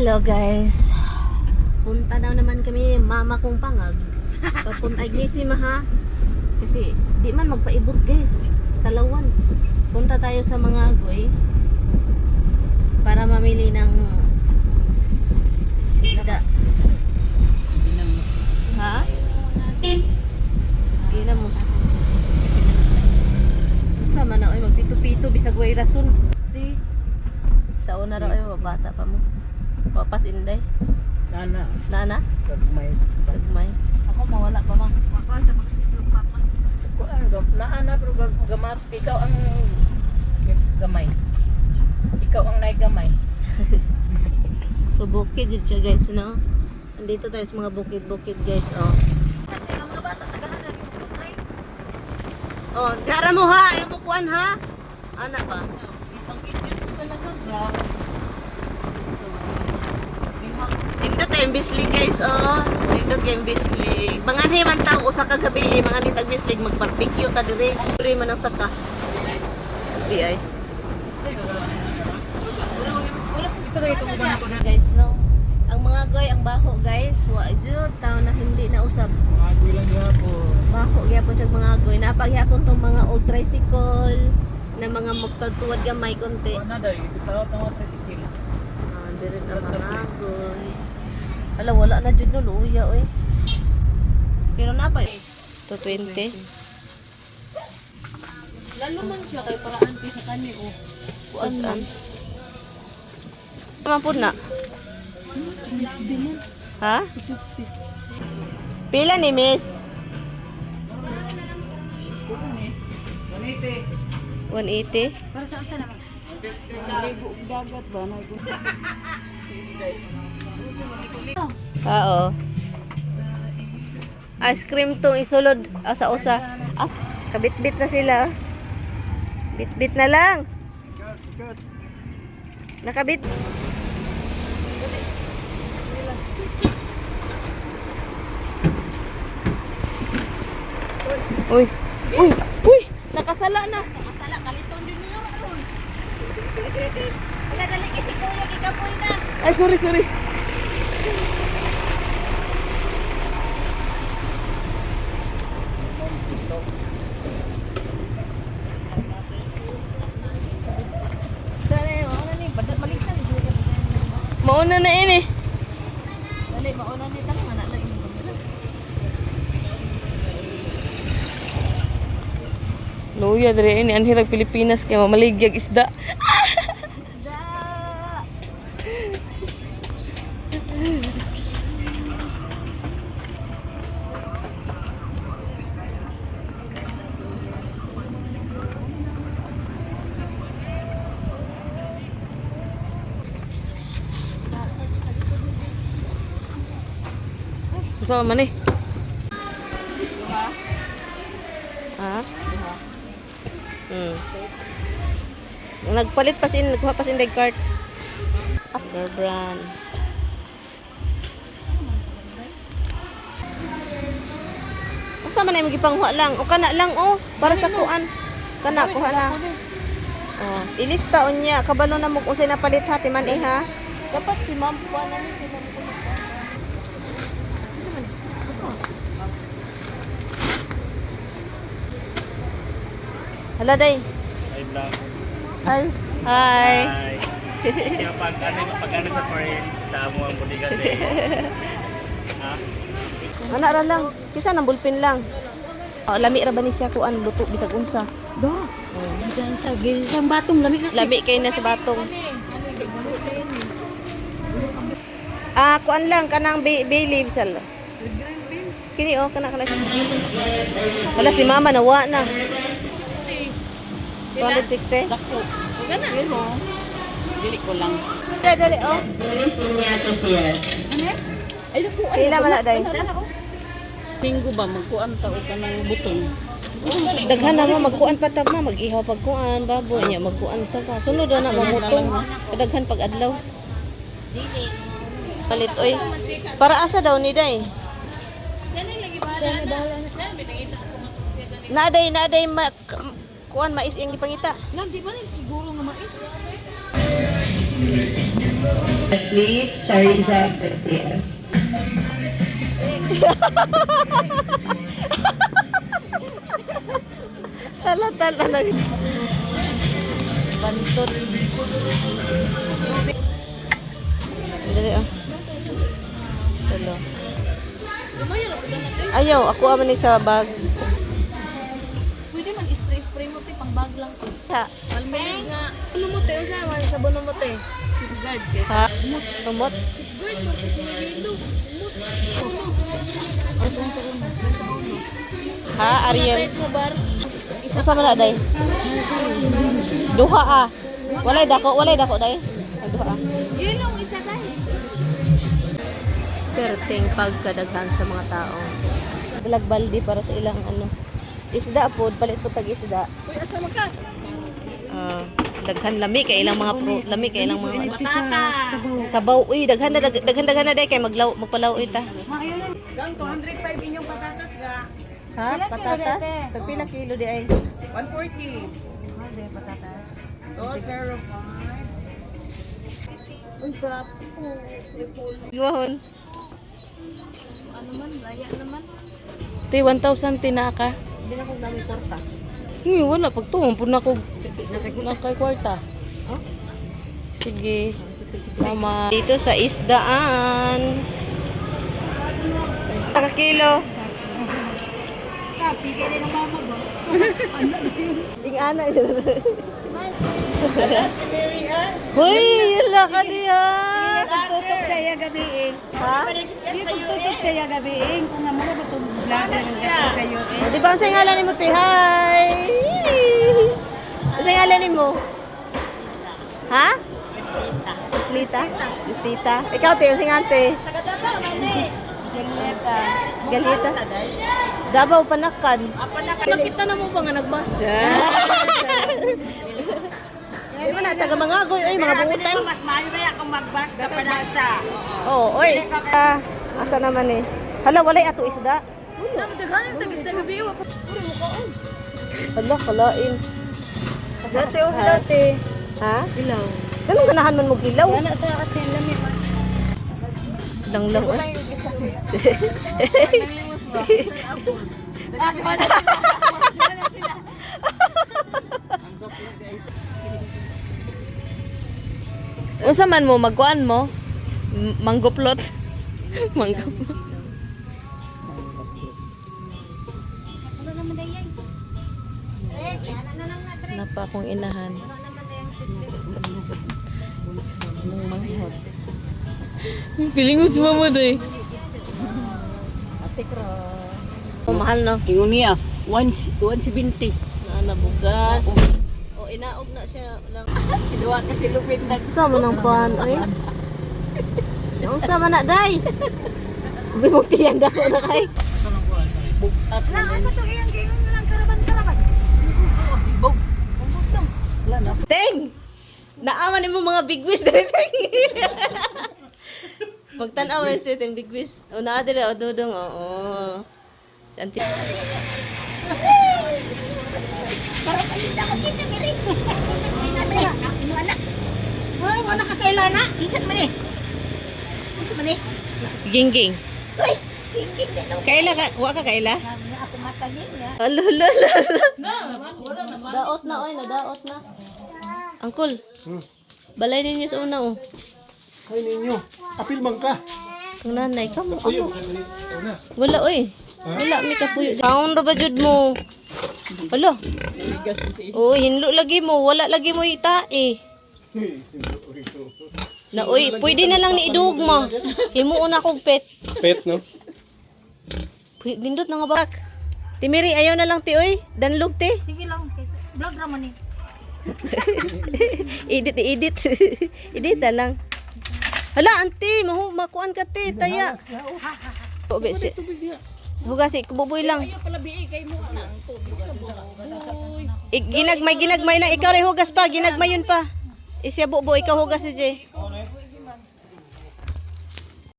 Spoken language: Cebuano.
Hello, guys. Punta daw naman kami mama kong pangag. Papunta ay si maha. Kasi di man magpaibot, guys. Talawan. Punta tayo sa mga agoy para mamili ng isda. Ha? Ginamos. Sa man na oy magpito-pito bisag way rason. Si sa una ra oy bata pa mo. Papas inday. Nana, Nana, gagmay. gagmay. Ako mawala pa, ma. Kuan gam naana pero gamat ikaw ang gamay. Ikaw ang naigamay. So bukid yun siya, guys, no? Andito tayo sa mga bukid-bukid, guys, oh. Mga bata tagahan na rin. Oh, dara mo ha, ayaw mo kuan ha. Ana ba? Ang idiot ko talaga, ga. So, bihang. Nindot kayong bislig, guys, oh. Nindot kayong bislig. Manganhi man tao usa ka gabi eh, manganhi tag bislig mag-barbecue ta dire. Dire man ang saka. Di ay. Guys, no. Ang mga goy, ang baho, guys. Wa jud taon na hindi na usab. Agoy lang gyapon. Baho gyapon siya mga agoy. Napaghapon tong mga old tricycle na mga magtagtuwad gamay konti. Kuan na day, isaot ang mga tricycle. Ah, dire ta mga agoy. Ala, wala na jud no luya oy. Pero na pa 220. Lalo man siya kay para anti sa kani oh. Kuan man. Man pud na. Ha? Pila ni miss? 180. 180. Para sa asa naman? Dagat ba na? Oo. Ice cream tong isulod asa usa. Ah, kabitbit na sila. Bitbit na lang. Nakabit. Uy. Uy. Uy, nakasala na. Masala kaliton din niyo ron. Wala dali kay si Kuya gikapoy na. Ay, sorry, sorry. Sana yung mauna ni baliksan ni. Mauna na ini. Dali mauna ni tang mana na imong kamera. Luya dire ini anhirag Pilipinas kay mamaligyag isda. Da. Sa man eh. Ha? Nagpalit pa sin, nagkuha pa sin cart. Girl brand. Unsa man ay magipanghuha lang? O kana lang oh, para sa kuan. Kana kuha na. Oh, ilista unya kabalo na mo kung unsay napalit ha, timan eh ha. Dapat si ma'am kuha na ni sa mo. Hala day. Hi, vlog. Hi. Hi. Hi. Kaya pag ano sa foreign, sa amo ang buligan eh. Ha? Ana ra lang. Kisa nang bulpin lang. Oh, lami ra ba ni siya kuan luto bisag unsa. Do. Bisan sa bisan batong lami na. Lami kay na sa batong. Ah, kuan lang kanang bay leaves al. Kini oh kana kana. Wala si mama nawa na. 260? Gana. Dili ko lang. Dali dali oh. Ay naku, ay. Pila man na day. Minggo ba magkuan ta og kanang butong? Daghan na mo magkuan pa ta ma, mag-ihaw pag kuan baboy nya magkuan sa ka. Sunod na mamutong. Kadaghan pag adlaw. Palit oy. Para asa daw ni day? Naaday naaday ma, kuan mais iyang gipangita. Lang di ba ni siguro nga mais? Please, Charizard Garcia. Tala, tala na. Bantot. Dali ah. Talo. Ayaw, ako aman ni sa bag. Pwede man spray-spray mo te pang bag lang ko. Ha? Palmolive nga. Ano mo te? Usa man sabon mo te. Guard kay. Ha? Tumot? Guard mo ko nilo. Mut. Ha, Ariel? Type mo bar. Usa man na day? Duha ah. Walay dako day. Ay, duha ah. Yellow isa dai. Perting pagkadaghan sa mga tao. Dalag balde para sa ilang ano. Isda po, palit po tag isda. Uy, asa man ka? Ah, daghan lami kay ilang mga pro, lami kay ilang mga ano. Patata. Sabaw, uy, daghan na daghan daghan na day kay maglaw magpalaw ita. Gang, 205 inyong patatas ga. Ha? Patatas? Tagpila kilo di ay? 140. 205. Uy, grabe po. Giwahon. Ano man, laya naman. Te, 1,000 tinaka. Hindi na kong dami kwarta. Wala. Pagtuon, po na ko nakay kwarta. Oh? Sige. Tama. Dito sa isdaan. Taka kilo. Ing ana. Hoy, yala ka diha. Pagtutok sa iya gabi eh. Ha? Di pagtutok sa iya gabi eh. Kung nga mo na itong vlogger ang gabi sa iyo eh. Di ba ang ngalan nimo te? Hi. Ang ngalan nimo? Ha? Islita. Islita. Ikaw te, ang ngalan te? Julieta. Galita. Davao Panakan. Nakita na mo pa nga nagbas. Di ba na taga mga agoy oy mga buutan. Mas maayo na akong magbas ka pa na sa. Oo, oy. Ah, asa naman eh. Hala, walay ato isda. Hala, kalain. Dati oh, dati. Ha? Ilaw. Ganun ganahan man mo gilaw. Wala sa kasi lami. Langlang oy. Unsa man mo magkuan mo? Mango plot. Mango plot. Napa akong inahan. Feeling mo si mama day. Oh, mahal no. Ingon niya, 170. Na nabugas. O inaog na siya lang. Kiduha kasi lupit na. Sa man ang pan oy. Unsa man na day? Bimog tiyan dako na kay. Lang asa to iyang gingon lang karaban karaban. Teng! Naaman nimo mga big wiz diri teng. Pagtan-aw si teng big wiz. O naa diri o dudong oo. Si Auntie. Wala ka kailana. Isan man eh. Isan man eh. Gingging. Uy, gingging din ako. Kaila ka, wa ka kaila? Nga ako matagin nga. Alo, alo, alo. Daot na oy, nadaot na. Angkol. Balay ninyo sa una oh. Ay ninyo, apil man ka. Kang nanay ka mo. Puyo, Amo. una. Wala oy. Wala mi kapuyo. Kaon ra ba jud mo? Alo. Oy, hinlo lagi mo. Wala lagi mo itae. Na oy, pwede na lang ni idug mo. Himuon na akong pet. Pet, no? Nindot na nga bak. Timiri, ayaw na lang ti oy. Danlog ti. Sige lang. Vlog ra man eh. Edit, edit. Edit na lang. Hala, auntie, mahu makuan ka ti, taya. Obe, si. Hugasi, kububoy lang. Ginagmay, ginagmay lang. Ikaw rin hugas pa, ginagmay yun pa. Isya bubo, ikaw hugas si Jay.